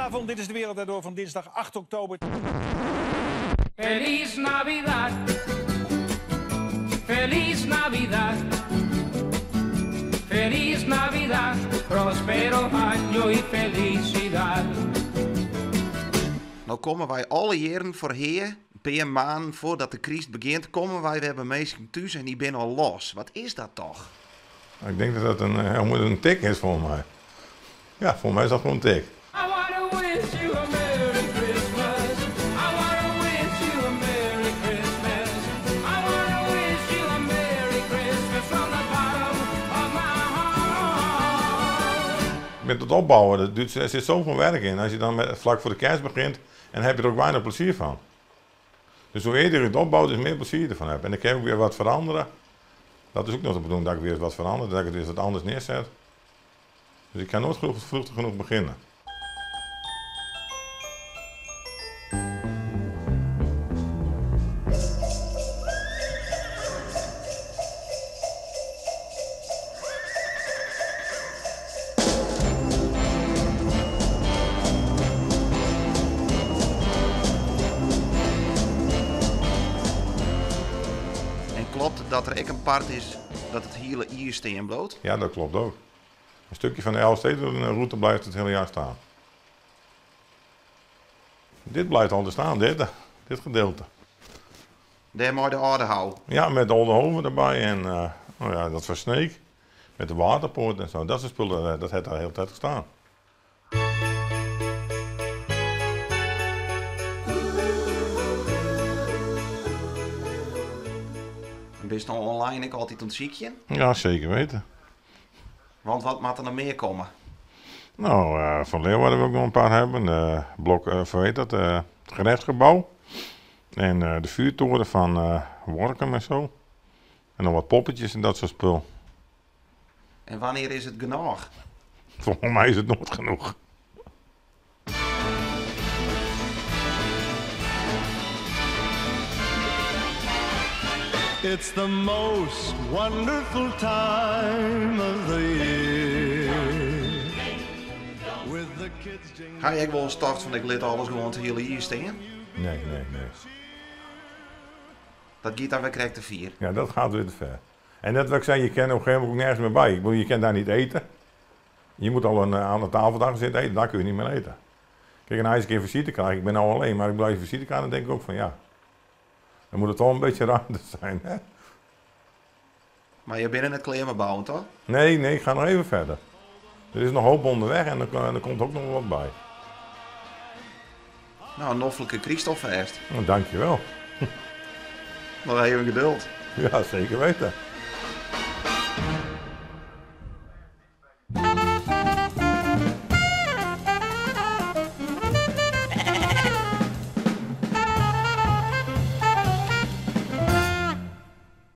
Goedenavond, dit is De Wereld Draait Door van dinsdag 8 oktober. Feliz Navidad, Feliz Navidad, Feliz Navidad, Prospero año y felicidad. No komme wy alle jierren foar Hea, in pear maanden foardat de kryst begjint, komme wy wer by minsken thús en dy binne al los. Wat is dat toch? Ik denk dat dat een tik is volgens mij. Ja, volgens mij is dat gewoon een tik. I wanna wish you a Merry Christmas. I wanna wish you a Merry Christmas. I wanna wish you a Merry Christmas from the bottom of my heart. Met het opbouwen, er zit zoveel werk in. Als je dan vlak voor de kerst begint, en heb je er ook weinig plezier van. Dus hoe eerder je het opbouwt, des meer plezier je ervan hebt. En dan kan je ook weer wat veranderen. Dat is ook nog de bedoeling, dat ik weer wat verander, dat ik het weer wat anders neerzet. Dus ik kan nooit vroeg genoeg beginnen. En klopt dat er ek in part is dat it hiele jier stean bliuwt? Ja, dat klopt ook. Een stukje van de Elfstedenroute blijft het hele jaar staan. Dit blijft altijd staan, dit gedeelte. Dêr mei de Aldehou? Ja, met de Oldehove erbij en dat van Sneek. Met de waterpoort en zo. Dat soort spullen, dat heeft daar de hele tijd gestaan. En bist no online ek altyd oan it sykjen? Ja, zeker weten. Want wat moat der noch mear komme? Van Leeuwarden wil ik nog een paar hebben. De blok, hoe heet dat? Het gerechtsgebouw. En de vuurtoren van Workum en zo. En nog wat poppetjes en dat soort spul. En wanneer is it genôch? Volgens mij is het nooit genoeg. It's the most wonderful time of the year. With the kids jingling. Ha je ek wolris tocht fan ik lit alles gewoan it hiele jier stean? Nee, nee, nee. Dat giet dan wer krekt te fier. Ja, dat gaat weer te ver. En net wat ik zei, je kan op een gegeven moment ook nergens meer bij. Je kan daar niet eten. Je moet al aan de tafel daar zitten eten, daar kun je niet meer eten. En als je een keer visite krijgt, ik ben nou alleen, maar ik blijf visite krijgen, dan denk ik ook van ja. Dan moet het toch een beetje ruimte zijn, hè? Maar je bent in het kleer bouwen, toch? Nee, nee, ik ga nog even verder. Er is nog hoop onderweg en er komt ook nog wat bij. Nou, een noflike kryst alfêst. Nou, dankjewel. Nog even geduld. Ja, zeker weten.